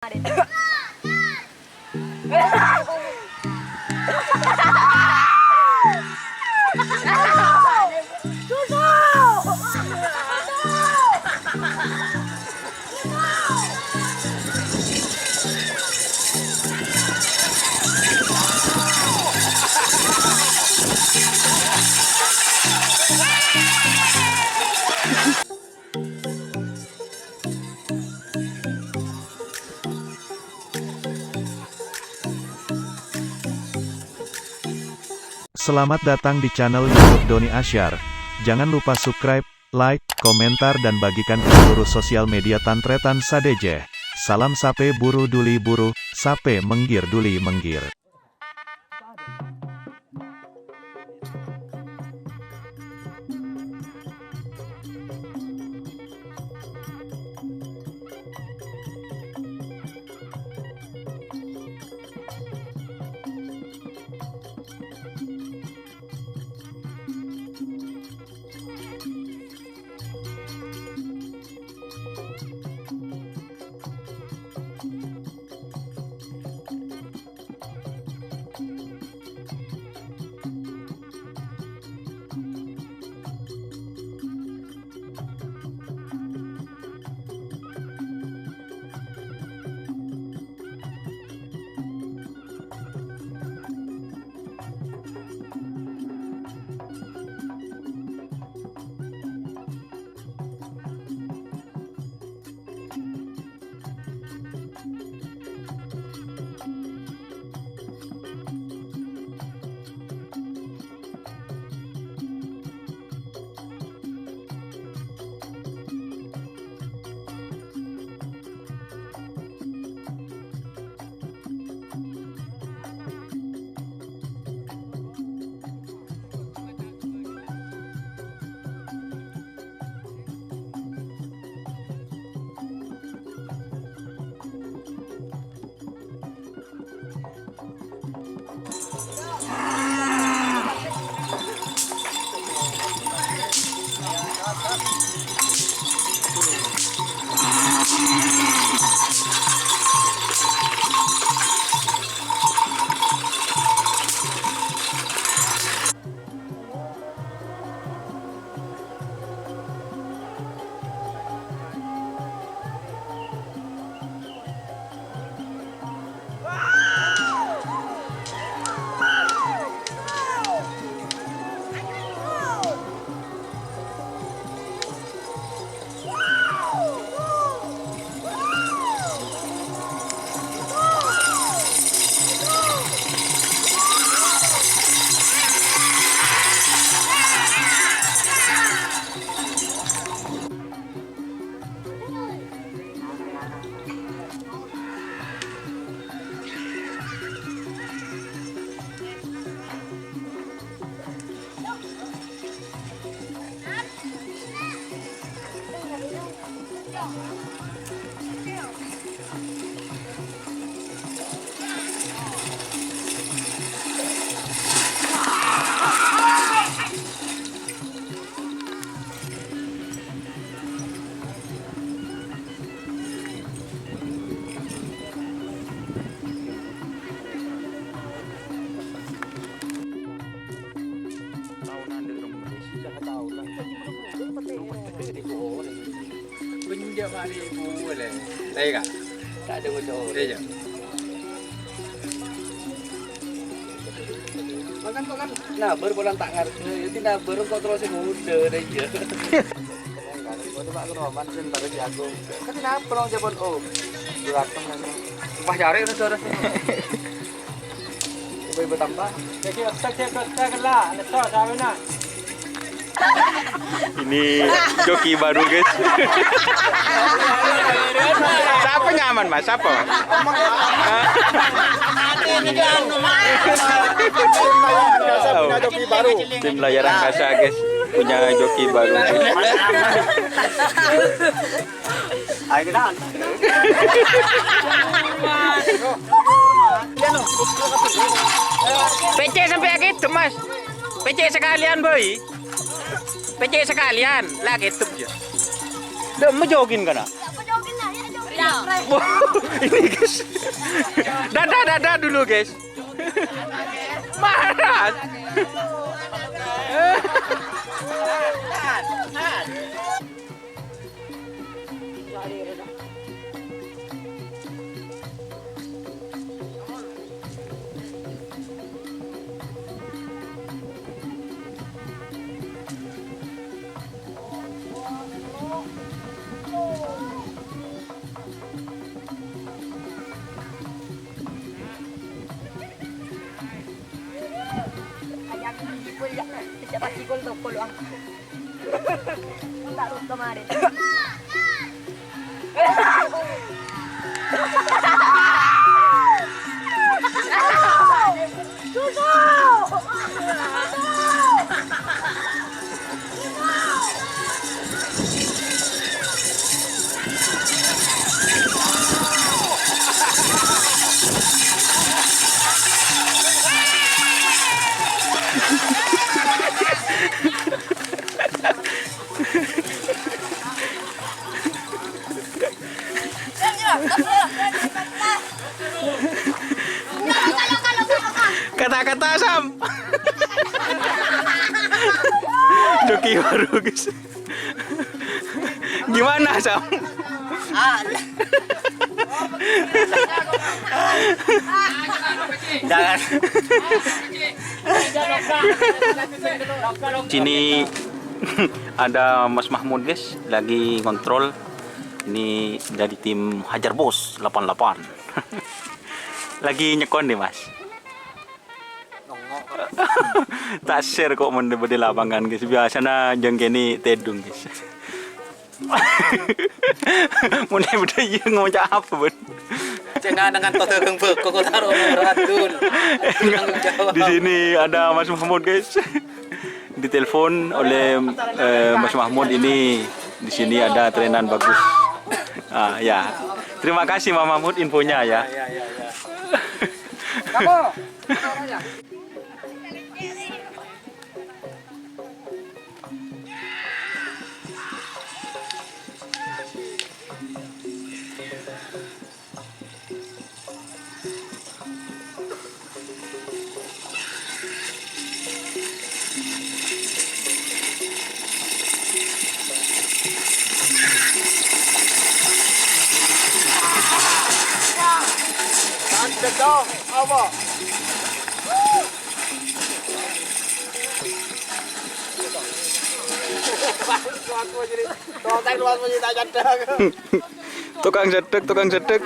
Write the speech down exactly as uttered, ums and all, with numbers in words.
Selamat datang di channel YouTube Doni Asyar. Jangan lupa subscribe, like, komentar, dan bagikan ke seluruh sosial media tan-tarètan sadhâjâ. Salam sapè buru duli buru, sapè mèngghir duli mèngghir. Benjak mari boleh. Lah, iya, Kak. Tak ada ngocok. Iya. Makan kok kan nabar pola tak ngarep. Ya, di nabar kok terus muda deh, iya. Kau tuh Pak Keroman, sebentar lagi aku. Kan kenapa, Long, Jabon? Oh, berantem kan. Wah, cari udah, udah. Ibu-ibu tambah. Jadi, otak dia, otak lah. Lepas, sama nah. Ini joki baru, guys. Siapa nyaman, Mas? Siapa? Tim Layar Angkasa punya joki baru. Tim Layar Angkasa, guys, punya joki baru, guys. Ayo, kita. P C sampai gitu, Mas. P C sekalian, boy. P C sekalian, lah gitu ya. Udah mau jogging kan, nak? Wow, ini, guys. Dadah, dadah dulu, guys. Marah. Kata-kata, Sam. Joki baru, guys. Gimana, Sam? Ah. Jangan. Sini ada Mas Mahmud, guys, lagi ngontrol. Ini dari tim Hajar Bos delapan delapan. Lagi nyekon nih, Mas. Ta' ser kok mon bâdâ lapangan, guys. Biasana jhâng kènè' tèdung, guys. Mon bâdâ iyâ ngoca' apa, Bun? Cè' nganang ngantos dâgâng bhâko kok taro ora adul. Di sini ada Mas Mahmud, guys. Ditelepon oleh, eh, Mas Mahmud ini, di sini ada trainan bagus. Ah, ya. Terima kasih, Mas Mahmud, infonya, ya. Ya, ya, ya. Tukang sedek, tukang sedek.